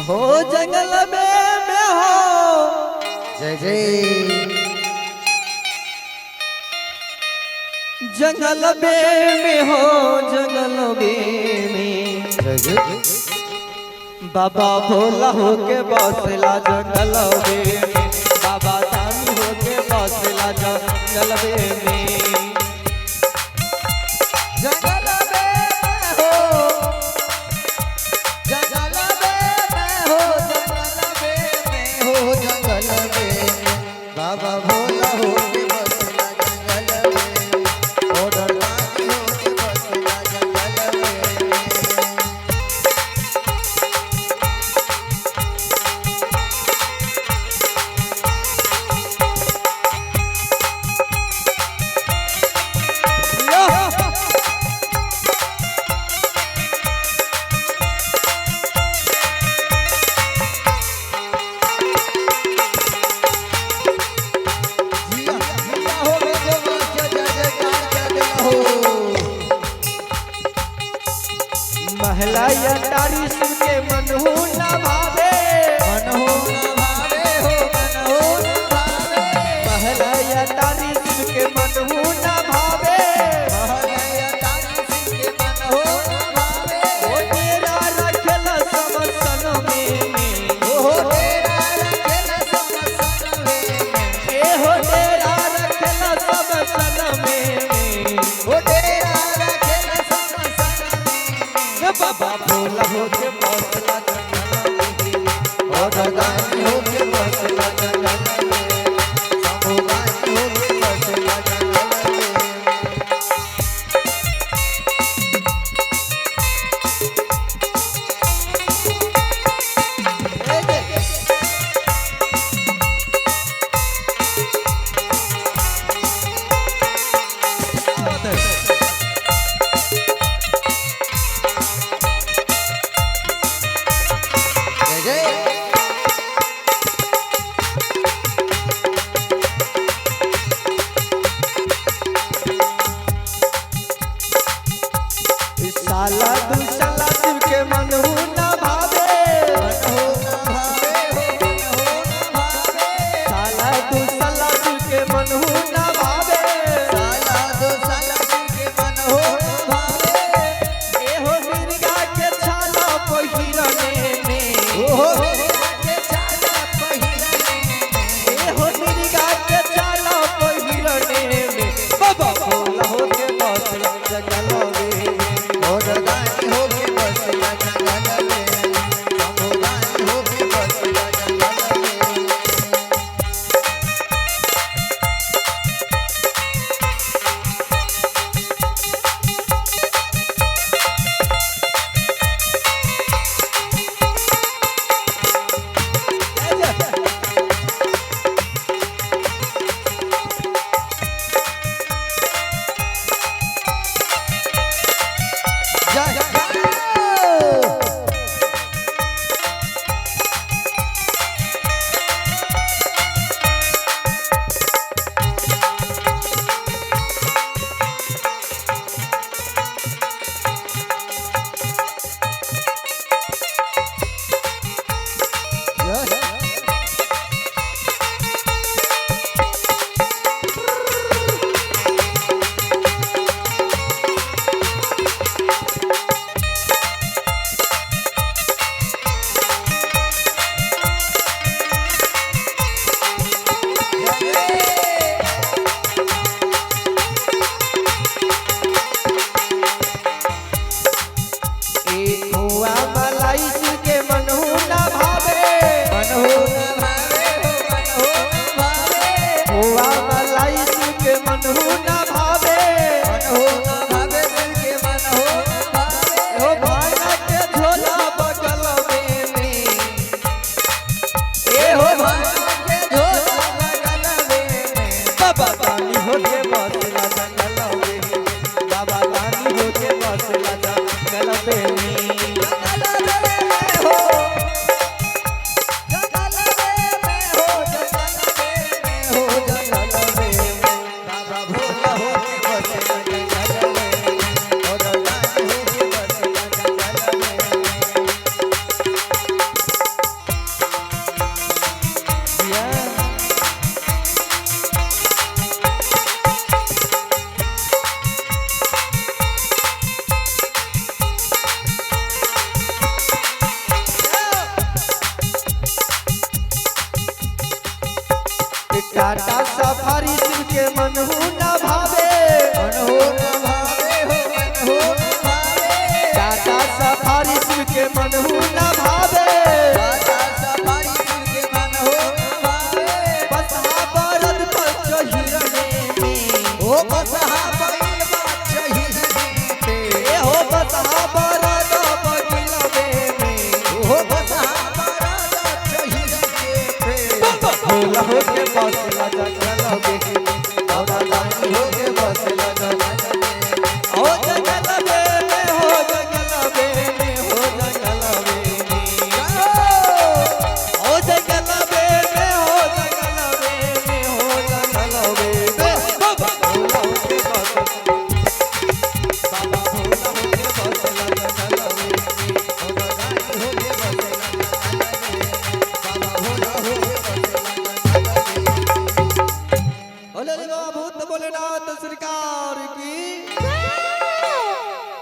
हो जंगल में हो जय जय। जंगल में हो जंगल में जय जय। बाबा भोला होके बसला जंगल में, बाबा दानी होके बसला जंगल में। जंगल में हो जंगल में हो जंगल में हो जंगल में बाबा भोला हो के बसला जंगल में, ओ डरदानी हो के बसला जंगल में। जिया जिया हो मेरे वाक्य जय जयकार क्या दिल हो। महला अटारी शिव के मनहु न भावे, मन हो न भावे हो मन हो न भावे। महला अटारी शिव के मनहु न भावे। महलया तारी सिंह के मन हो न भावे। ओ डेरा रखल समसन में, ओ तेरा रखेल समसन में। ए हो डेरा रखल समसन में। ओ तेरा रखेल समसन में। बाबा भोला होके बसला जंगल में, ओ दानी हो के बसला जंगल में, शंभुदानी हो के बसला जंगल में। जय जय। जय जय। टाटा सफारी शिव के मनहु न भावे। मन हो न भावे हो, मन हो न भावे। टाटा सफारी शिव के मनहु न भावे। टाटा सफारी शिव के मन हो न भावे। बसहा बरद पर चढ़िरने में। ओ बसहा बैल बा चहिरने पे। ए हो बसहा बरद बगिलवे में। ओ बसहा बरद चहिरने पे। भोला हो के बसला जंगल में, बाबा दानी हो के बसला जंगल में। हो जंगल में, हो जंगल में, हो जंगल में, हो जंगल में, हो जंगल में, हो जंगल में। भोला हो के बसला, बाबा भोला हो के बसला जंगल में। बाबा दानी हो के बसला जंगल में। बाबा भोला हो के बसला जंगल में। बोले रे बाबा भूत भोलेनाथ।